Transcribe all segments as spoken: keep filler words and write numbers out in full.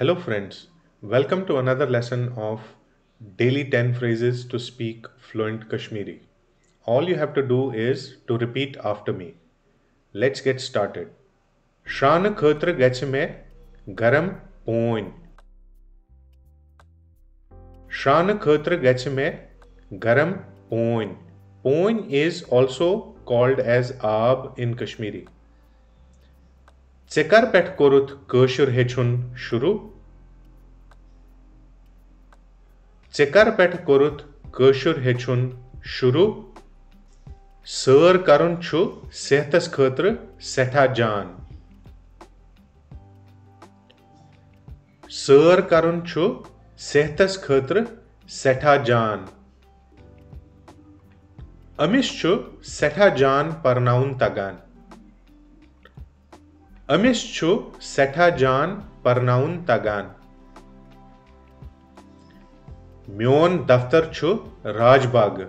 Hello friends, welcome to another lesson of Daily ten Phrases to Speak Fluent Kashmiri. All you have to do is to repeat after me. Let's get started. شرانہٕ خٲطرٕ گژھِ مےٚ گرم پونۍ۔ شرانہٕ خٲطرٕ گژھِ مےٚ گرم پونۍ۔ Pony is also called as آب in Kashmiri. ژےٚ کر پٮ۪ٹھ کوٚرُتھ کٲشُر ہیٚچھُن شروٗع؟ ژےٚ کر پٮ۪ٹھ کوٚرُتھ کٲشُر ہیٚچھُن شروٗع؟ سٲر کرُن چھُ صحتس خٲطرٕ سٮ۪ٹھاہ جان۔ سٲر کرُن چھُ صحتس خٲطرٕ سٮ۪ٹھاہ جان۔ أمِس چھُ سٮ۪ٹھاہ جان پرناوُن تگان۔ أمِس چھُ سٮ۪ٹھاہ جان پرناوُن تگان۔ میون دفتر چھُ راج باغہٕ۔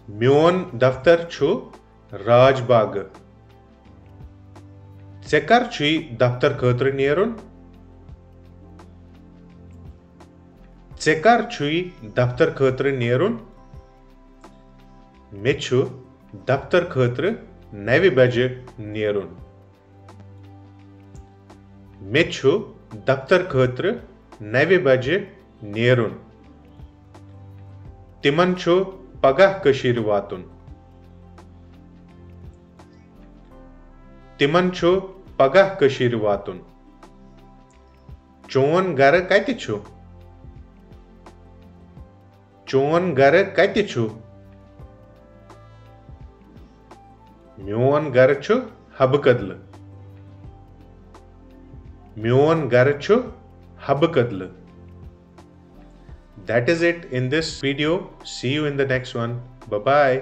میون دفتر چھُ راج باغہٕ۔ ژےٚ کر چھُے دفتر خٲطرٕ نیرُن؟ ژےٚ کر چھُے دفتر خٲطرٕ نیرُن؟ مےٚ چھُ دفتر خٲطرٕ نَوِ بجہِ نیرُن۔ مےٚ چھُ دفتر خٲطرٕ نَوِ بجہِ نیرُن۔ تِمن چھُ پگاہ کٔشیٖرِ واتُن۔ تِمن چھُ پگاہ کٔشیٖرِ واتُن۔ چون گرٕ کتہِ چھُ؟ چون گرٕ کتہِ چھُ؟ میون گرٕ چھُ حبہٕ کدلہٕ۔ میون گرٕ چھُ حبہٕ کدلہٕ۔ That is it in this video. See you in the next one. Bye bye.